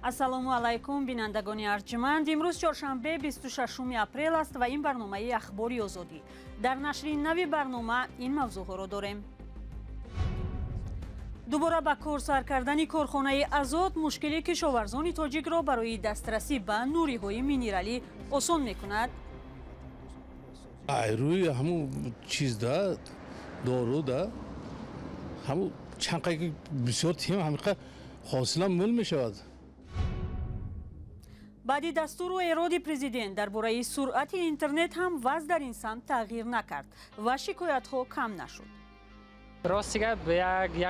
Ассалому алайкум, бинандагони арҷманд. Имрӯз чоршанбе, 26 апрел аст ва ин барномаи Ахбори Озодӣ. Дар нашри нави барнома ин мавзӯъҳоро дорем. Дубора ба кор сар кардани корхонаи Азот мушкили кишоварзони тоҷикро барои дастрасӣ ба нуриҳои минералӣ осон мекунад. Ай рӯи ҳамун чизда, доруда, ҳамун чанд қайки бисёр тим ҳамиқа ҳосилам мул мешавад. Баъди дастуру эроди президент дар бораи суръати интернет ҳам вазъ дар ин самт тағйир накард ва шикоятҳо кам нашуд. Рости гап,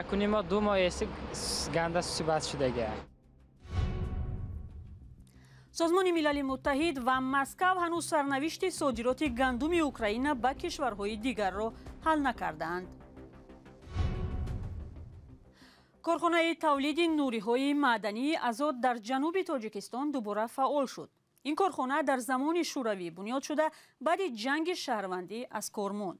якуним моҳ, 2 моҳ эси ганда сусибат шудага. Созмони Милали Муттаҳид ва Москав ҳанӯз сарнавишти содироти гандуми Украина ба кишварҳои дигарро ҳал накардаанд. Корхонаи тавлиди нуриҳои маъдании Азот дар ҷануби Тоҷикистон дубора фаъол шуд. Ин корхона дар замони Шӯравӣ бунёд шуда, баъди ҷанги шаҳрвандӣ аз кор монд.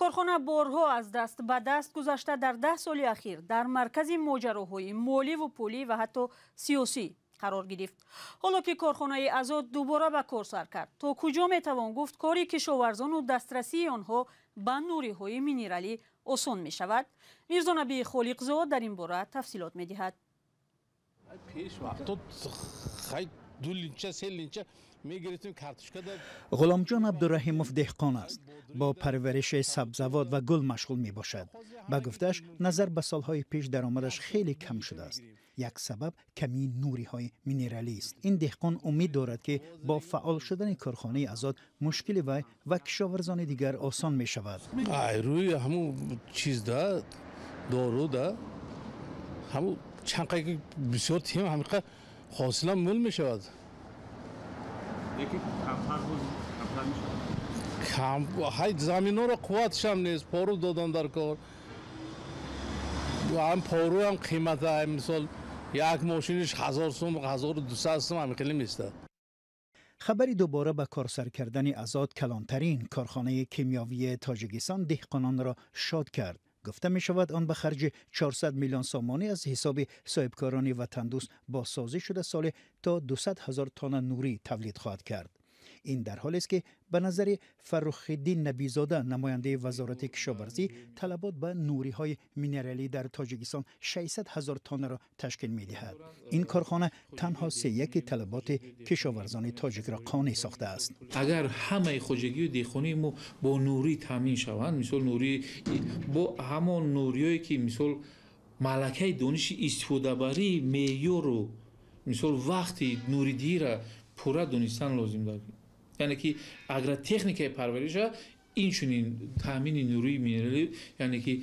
Корхона борҳо аз даст ба даст гузашта, дар 10 соли ахир дар маркази моҷароҳои моливу пулӣ ва ҳатто сиёсӣ қарор гирифт. Ҳоло ки корхонаи Азот дубора ба кор сар кард, то куҷо метавон гуфт кори кишоварзону дастрасии онҳо ба нуриҳои минералӣ осон мешавад? Мирзонаби Холиқзод дар ин бора тафсилот медиҳад. Ғуломҷон Абдураҳимов деҳқон аст. Бо парвариши сабзавот ва гул машғул мебошад. Ба гуфтааш, назар ба солҳои пеш даромадаш хеле кам шудааст. Як сабаб камии нуриҳои минералӣ аст. Ин деҳқон умед дорад, ки бо фаъол шудани корхонаи Азот мушкили вай ва кишоварзони дигар осон мешавад. Ай рӯи ҳамун чизда, доруда, ҳамун чанд қайки бисёр тим ҳамиқа ҳосилам мул мешавад. Кам ҳай заминҳоро қувватшам нест, пору додан дар кор. Ҳам пору ҳам қимата, мисол як мошиниш 1000 сум, 1200 сум ҳамин хеле меистад. Хабари дубора ба кор сар кардани Азот, калонтарин корхонаи кимиёвии Тоҷикистон, деҳқононро шод кард. Гуфта мешавад, он ба харҷи 400 миллион сомонӣ аз ҳисоби соҳибкорони ватандӯст бозсозӣ шуда, соле то 200 ҳазор тонна нурӣ тавлид хоҳад кард. Ин дар ҳолест, ки ба назари Фаррухиддин Набизода, намояндаи Вазорати кишоварзӣ, талабот ба нуриҳои минералӣ дар Тоҷикистон 600 ҳазор тоннаро ташкил медиҳад. Ин корхона танҳо сеяки талаботи кишоварзони тоҷикро қонеъ сохтааст. Агар ҳамаи хоҷагию деҳқонии мо бо нурӣ таъмин шаванд, мисол нурӣ бо ҳамон нуриҳое ки мисол малакаи дониши истифодабарии меъёру мисол вақти нуридиҳиро пурра донистан лозим дорад. Яъне ки агротехникаи парвариша инчунин таъмини нурии минералӣ, яъне ки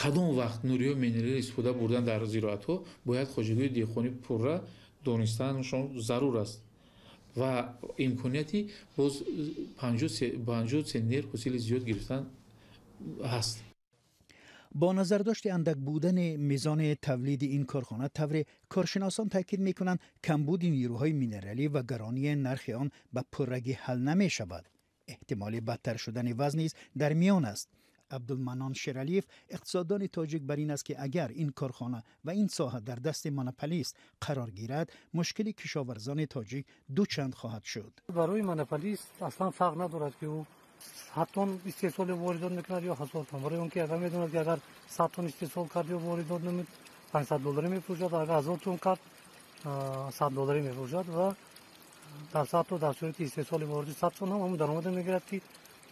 кадом вақт нуриҳои минералӣ истифода бурдан дар зироатҳо бояд хоҷагии деҳқонӣ пурра донистанашон зарур аст ва имконияти боз 50 центнер ҳосили зиёд гирифтан ҳаст. Бо назардошти андак будани мизони тавлиди ин корхона, тавре коршиносон таъкид мекунанд, камбуди нерӯҳои минералӣ ва гаронии нархи он ба пуррагӣ ҳал намешавад. Эҳтимоли бадтар шудани вазъ низ дар миён аст. Абдулманон Шералиев, иқтисоддони тоҷик, бар ин аст, ки агар ин корхона ва ин соҳа дар дасти монополист қарор гирад, мушкили кишоварзони тоҷик дучанд хоҳад шуд. Барои монополист аслан фарқ надорад, ки ӯ 100 тонн истеҳсоли воридот мекунад ё 1000 тонн. Барои он ки агар медонад, ки агар 100 тонн истеҳсол кард ё воридот намуд, 500 долларӣ мефурӯшад, агар 1000 тонн кард, 100 долларӣ мефурӯшад ва дар 100 тонн дар сурати истеҳсоли воридот 100 тонн ҳам ҳамон даромаде мегирад, ки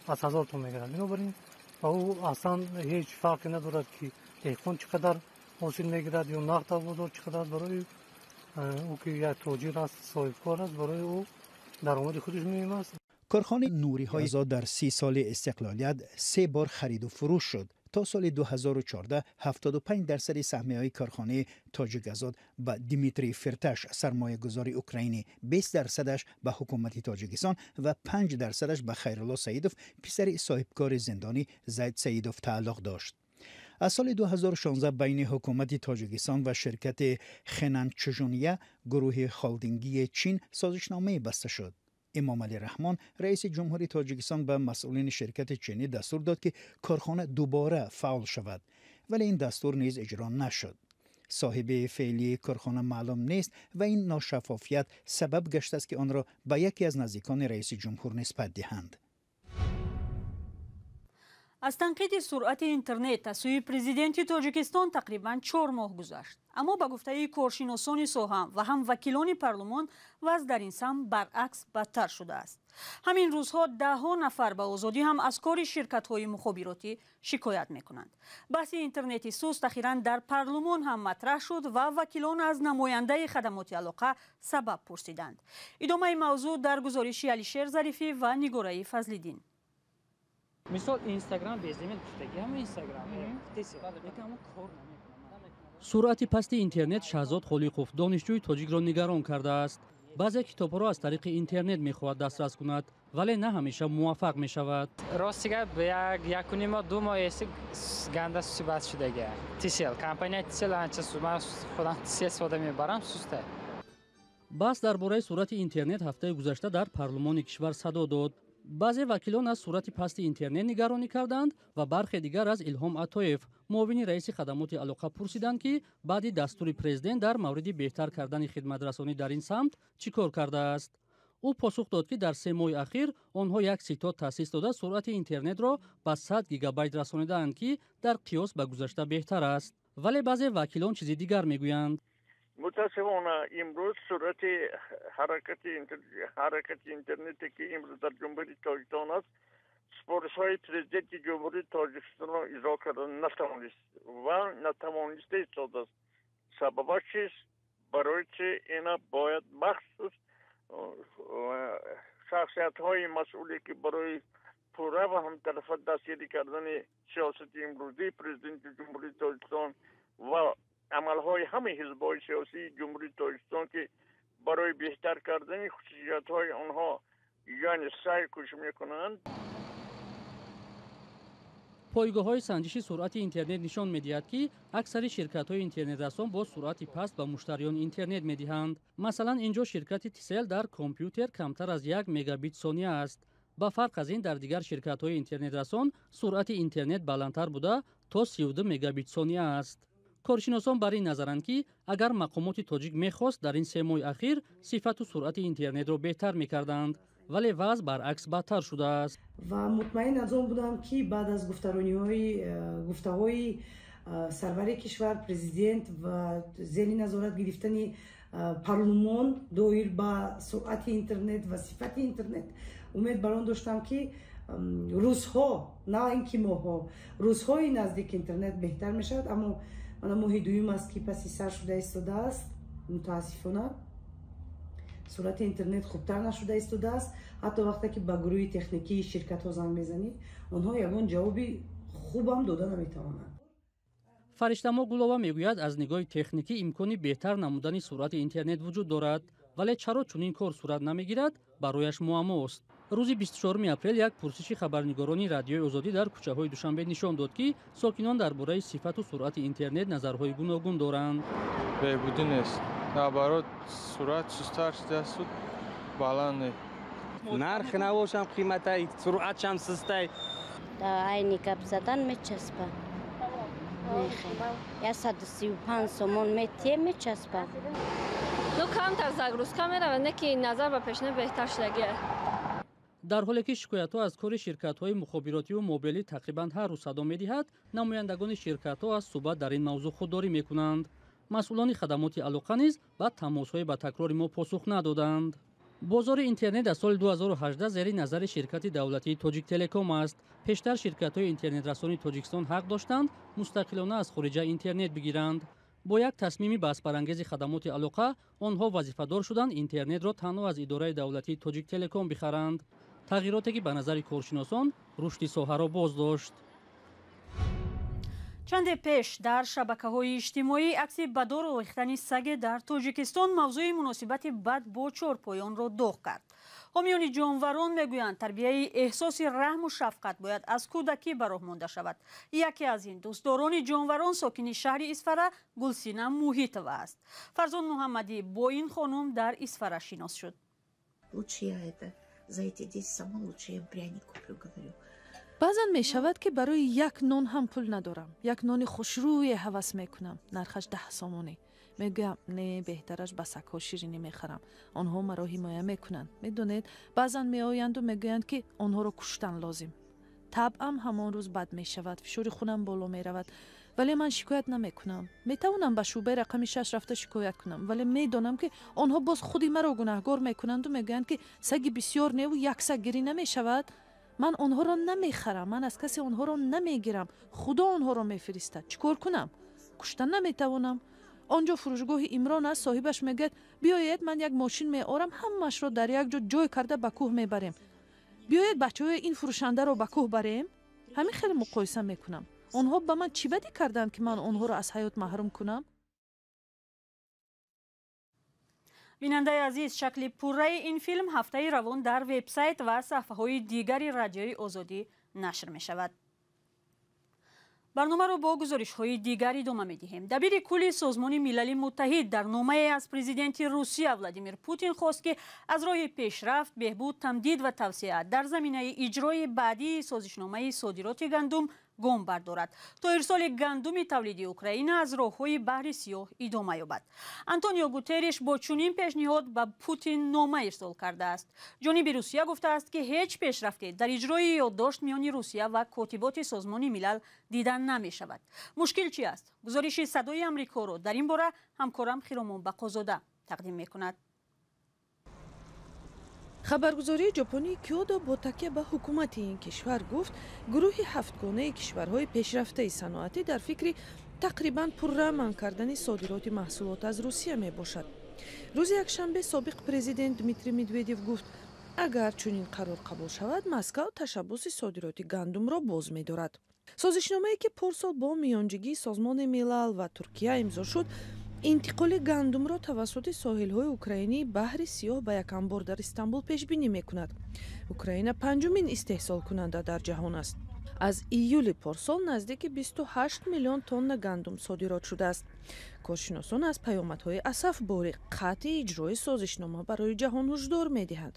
аз 1000 тонн мегирад. Бинобар ин ба ӯ аслан ҳеҷ фарқе надорад, ки деҳқон чӣ қадар ҳосил мегирад ё нарх дар бозор чӣ қадар. Барои ӯ, ки як тоҷир аст, соҳибкор аст, барои ӯ даромади худаш муҳим аст. Корхонаи нуриҳои Азот дар 30 соли истиқлолият 3 бор хариду фурӯш шуд. То соли 2014 75% саҳмияҳои корхонаи Тоҷик Азот ба Дмитрий Фирташ, сармоягузори украинӣ, 20%-аш ба ҳукумати Тоҷикистон ва 5%-аш ба Хайрулло Саидов, писари соҳибкори зиндонӣ Зайд Саидов тааллуқ дошт. Аз соли 2016 байни ҳукумати Тоҷикистон ва ширкати Хенан Чжуния, гурӯҳи холдингии Чин, созишномае баста шуд. Эмомалӣ Раҳмон, раиси ҷумҳури Тоҷикистон, ба масъулини ширкати чинӣ дастур дод, ки корхона дубора фаъол шавад, вале ин дастур низ иҷро нашуд. Соҳиби феълии корхона маълум нест ва ин ношаффофият сабаб гаштааст, ки онро ба яке аз наздикони раиси ҷумҳур нисбат диҳанд. Аз танқиди суръати интернет аз сӯи президенти Тоҷикистон тақрибан 4 моҳ гузашт, аммо ба гуфтаи коршиносони соҳа ва ҳам вакилони парлумон, вазъ дар ин самт баръакс бадтар шудааст. Ҳамин рӯзҳо даҳҳо нафар ба озодӣ ҳам аз кори ширкатҳои мухобиротӣ шикоят мекунанд. Баҳси интернети суст ахиран дар парлумон ҳам матраҳ шуд ва вакилон аз намояндаи хадамоти алоқа сабаб пурсиданд. Идомаи мавзӯъ дар гузориши Алишер Зарифӣ ва Нигораи Фазлиддин. Мисол, Инстаграм безлимит гуфтаги, ҳама Инстаграм лекин кор. Суръати пасти интернет Шаҳзод Холиқов, донишҷӯи тоҷикро, нигарон кардааст. Баъзе китобҳоро аз тариқи интернет мехоҳад дастрас кунад, вале на ҳамеша муваффақ мешавад. Рости гап, як якуним моҳ, 2 моҳ эси ганда суси бад шудага. Тисел, компания Тисел анча, ман худам Тисел истифода мебарам, суста. Баҳс дар бораи суръати интернет ҳафтаи гузашта дар парлумони кишвар садо дод. Баъзе вакилон аз суръати пасти интернет нигаронӣ карданд ва бархе дигар аз Илҳом Атоев, муовини раиси хадамоти алоқа, пурсиданд, ки баъди дастури президент дар мавриди беҳтар кардани хидматрасонӣ дар ин самт чӣ кор кардааст. Ӯ посух дод, ки дар 3 моҳи ахир онҳо як ситод таъсис дода, суръати интернетро ба 100 гигабайт расонидаанд, ки дар қиёс ба гузашта беҳтар аст. Вале баъзе вакилон чизи дигар мегӯянд. Мутаассифона, имрӯз суръати ҳаракати интернете, ки имрӯз дар Ҷумҳурии Тоҷикистон аст, супоришҳои Президенти Ҷумҳурии Тоҷикистонро иҷро карда натавонист ва натавониста истодааст. Сабабаш чист? Барои чи ина бояд махсус шахсиятҳои масъуле, ки барои пурра ва ҳамтарафа дастгирӣ кардани сиёсати имрӯзии Президенти Ҷумҳурии Тоҷикистон ва амалҳои ҳамаи ҳизбҳои сиёсии Ҷумҳурии Тоҷикистон, ки барои беҳтар кардани хусусиятҳои онҳо, яъне саъй кӯшиш мекунанд. Пойгоҳҳои санҷиши суръати интернет нишон медиҳад, ки аксари ширкатҳои интернетрасон бо суръати паст ба муштариён интернет медиҳанд. Масалан, ин ҷо ширкати Тисел дар компютер камтар аз 1 мегабит сония аст. Ба фарқ аз ин, дар дигар ширкатҳои интернетрасон суръати интернет баландтар буда, то 32 мегабит сония аст. Коршиносон бар ин назаранд, ки агар мақомоти тоҷик мехост, дар ин 3 моҳи ахир сифату суръати интернетро беҳтар мекарданд, вале вазъ баръакс бадтар шудааст. Ва мутмаин аз он будам, ки баъд аз гуфтарониҳои гуфтаҳои сарвари кишвар, президент, ва зери назорат гирифтани парлумон доир ба суръати интернет ва сифати интернет, умед бар он доштам, ки рӯзҳо, на ин ки моҳҳо, рӯзҳои наздик интернет беҳтар мешавад. Аммо мана моҳи дуюм аст, ки паси сар шуда истодааст, мутаассифона, суръати интернет хубтар нашуда истодааст. Ҳатто вақте ки ба гурӯҳи техникии ширкатҳо занг мезанӣ, онҳо ягон ҷавоби хубам дода наметавонанд. Фариштамо Гулова мегӯяд, аз нигоҳи техникӣ имкони беҳтар намудани суръати интернет вуҷуд дорад, вале чаро чунин кор сурат намегирад, барояш муаммост. Рӯзи 24 апрел як пурсиши хабарнигорони Радиои Озодӣ дар кӯчаҳои Душанбе нишон дод, ки сокинон дар бораи сифату суръати интернет назарҳои гуногун доранд. Беҳбудӣ нест, наоборот, суръат сусттар шудааст, баланд не. Нархи навошам қиматай, суръатшам сустай. Айни гап задан мечаспа, 135 сомон метие, мечаспа. Ну, камтар загрузка меравад, не ки назар ба пешина беҳтар шудагия. Дар ҳоле ки шикоятҳо аз кори ширкатҳои мухобиротиву мобилӣ тақрибан ҳар рӯз садо медиҳад, намояндагони ширкатҳо аз суҳбат дар ин мавзӯъ худдорӣ мекунанд. Масъулони хадамоти алоқа низ ба тамосҳои ба такрори мо посух надоданд. Бозори интернет аз соли 2018 зери назари ширкати давлатии Тоҷиктелеком аст. Пештар ширкатҳои интернетрасони Тоҷикистон ҳақ доштанд мустақилона аз хориҷа интернет бигиранд. Бо як тасмими баҳсбарангези хадамоти алоқа онҳо вазифадор шуданд интернетро танҳо аз идораи давлатии Тоҷиктелеком бихаранд, тағйироте ки ба назари коршиносон рушди соҳаро боз дошт. Чанде пеш дар шабакаҳои иҷтимоӣ акси ба дор овехтани саге дар Тоҷикистон мавзӯи муносибати бад бо чорпоёнро доғ кард. Ҳомиёни ҷонварон мегӯянд, тарбияи эҳсоси раҳму шафқат бояд аз кӯдакӣ ба роҳ монда шавад. Яке аз ин дӯстдорони ҷонварон сокини шаҳри Исфара Гулсина Муҳитова аст. Фарзон Муҳаммадӣ бо ин хонум дар Исфара шинос шуд. Лучше я это, за эти 10 сомон лучше я пряник куплю, говорю. Баъзан мешавад, ки барои як нон ҳам пул надорам. Як нони хушрӯе ҳавас мекунам, нархаш 10 сомонӣ. Мегӯям, не, беҳтараш ба сагҳо ширинӣ мехарам. Онҳо маро ҳимоя мекунанд. Медонед, баъзан меоянду мегӯянд, ки онҳоро куштан лозим. Табъам ҳамон рӯз бад мешавад, фишори хунам боло меравад, вале ман шикоят намекунам. Метавонам ба шӯъбаи рақами 6 рафта шикоят кунам, вале медонам, ки онҳо боз худи маро гунаҳгор мекунанду мегӯянд, ки саги бисёр неву як саг гирӣ намешавад. Ман онҳоро намехарам, ман аз касе онҳоро намегирам, Худо онҳоро мефиристад. Чӣ кор кунам? Кушта наметавонам. Он ҷо фурӯшгоҳи Имрон аст. Соҳибаш мегӯяд, биёед, ман як мошин меорам, ҳамаашро дар як ҷо ҷой карда ба кӯҳ мебарем. Биёед, бачаҳои ин фурӯшандаро ба кӯҳ барем. Ҳамин хеле муқоиса мекунам. Онҳо ба ман чӣ бадӣ карданд, ки ман онҳоро аз ҳаёт маҳрум кунам? Бинандаи азиз, шакли пурраи ин филм ҳафтаи равон дар вебсайт ва саҳфаҳои дигари Радиои Озодӣ нашр мешавад. Барномаро бо гузоришҳои дигар идома медиҳем. Дабири кулли Созмони Милали Муттаҳид дар номае аз президенти Русия Владимир Путин хост, ки аз роҳи пешрафт, беҳбуд, тамдид ва тавсеа дар заминаи иҷрои баъдии созишномаи содироти гандум гом бардорад, то ирсоли гандуми тавлиди Украина аз роҳҳои Баҳри Сиёҳ идома ёбад. Антонио Гутерриш бо чунин пешниҳод ба Путин нома ирсол кардааст. Ҷониби Русия гуфтааст, ки ҳеҷ пешрафте дар иҷрои ёддошт миёни Русия ва котиботи Созмони Милал дида намешавад. Мушкил чи аст? Гузориши Садои Амрикоро дар ин бора ҳамкорам Хиромон Бақозода тақдим мекунад. Хабаргузории ҷопонии Кёдо бо такя ба ҳукумати ин кишвар гуфт, гурӯҳи ҳафтгонаи кишварҳои пешрафтаи саноатӣ дар фикри тақрибан пурра манъ кардани содироти маҳсулот аз Русия мебошад. Рӯзи якшанбе собиқ президент Дмитрий Медведев гуфт, агар чунин қарор қабул шавад, Москав ташаббуси содироти гандумро боз медорад. Созишномае, ки порсол бо миёнҷигии Созмони Милал ва Туркия имзо шуд, интиқоли гандумро тавассути соҳилҳои украинии Баҳри Сиёҳ ба як анбор дар Истанбул пешбинӣ мекунад. Украина панҷумин истеҳсолкунанда дар ҷаҳон аст. Аз июли порсол наздики 28 миллион тонна гандум содирот шудааст. Коршиносон аз паёмадҳои асафбори қатъи иҷрои созишнома барои ҷаҳон ҳушдор медиҳанд.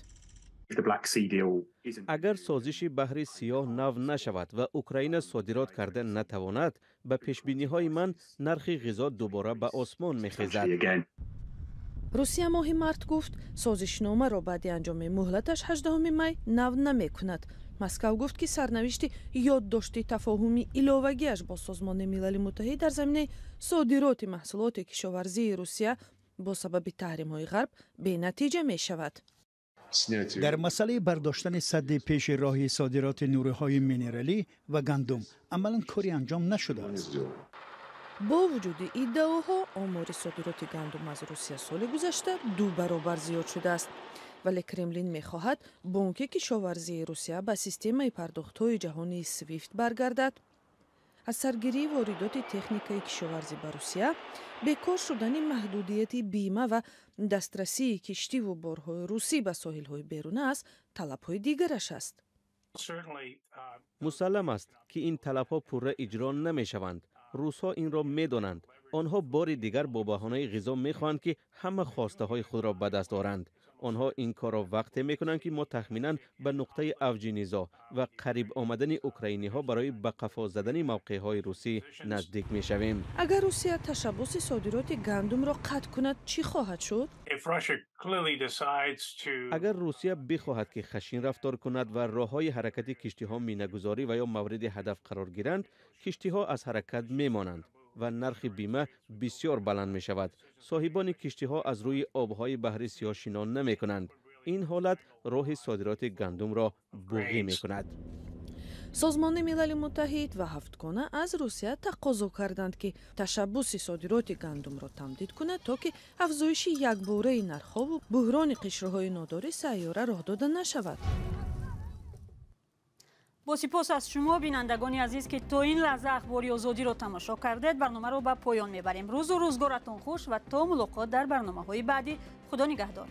Агар созиши Баҳри Сиёҳ нав нашавад ва Украина содирот карда натавонад, ба пешбиниҳои ман, нархи ғизо дубора ба осмон мехезад. Русия моҳи март гуфт, созишномаро баъди анҷоми муҳлаташ 18 май нав намекунад. Москав гуфт, ки сарнавишти ёддошти тафоҳуми иловагиаш бо Созмони Милали Муттаҳид дар заминаи содироти маҳсулоти кишоварзии Русия бо сабаби таҳримҳои Ғарб бенатиҷа мешавад. Дар масъалаи бардоштани садди пеши роҳи содироти нуриҳои минералӣ ва гандум амалан коре анҷом нашудааст. Бо вуҷуди иддаоҳо, омори содироти гандум аз Русия соли гузашта ду баробар зиёд шудааст. Вале Кремлин мехоҳад Бонки кишоварзии Русия ба системаи пардохтҳои ҷаҳонии Свифт баргардад. Аз саргирии воридоти техникаи кишоварзӣ ба Русия, бекор шудани маҳдудияти бима ва дастрасии киштиву борҳои русӣ ба соҳилҳои беруна аз талабҳои дигараш аст. Мусаллам аст, ки ин талабҳо пурра иҷро намешаванд. Русҳо инро медонанд. Онҳо бори дигар бо баҳонаи ғизо мехоҳанд, ки ҳама хостаҳои худро ба даст оранд. Онҳо ин корро вақте мекунанд, ки мо тахминан ба нуқтаи авҷи низоъ ва қариб омадани украиниҳо барои ба қафо задани мавқеъҳои русӣ наздик мешавем. Агар Русия ташаббуси содироти гандумро қатъ кунад, чӣ хоҳад шуд? Агар Русия бихоҳад, ки хашин рафтор кунад ва роҳҳои ҳаракати киштиҳо минагузорӣ ва ё мавриди ҳадаф қарор гиранд, киштиҳо аз ҳаракат мемонанд ва нархи бима бисёр баланд мешавад. Соҳибони киштиҳо аз рӯи обҳои Баҳри Сиёҳ шино намекунанд. Ин ҳолат роҳи содироти гандумро буғӣ мекунад. Созмони Милали Муттаҳид ва ҳафтгона аз Русия тақозо карданд, ки ташаббуси содироти гандумро тамдид кунад, то ки афзоиши якбораи нархҳову буҳрони қишрҳои нодори сайёра роҳ дода нашавад. Бо сипос аз шумо, бинандагони азиз, ки то ин лаҳза Ахбори Озодиро тамошо кардед, барномаро ба поён мебарем. Рӯзу рӯзгоратон хуш ва то мулоқот дар барномаҳои баъдӣ, Худо нигаҳдор.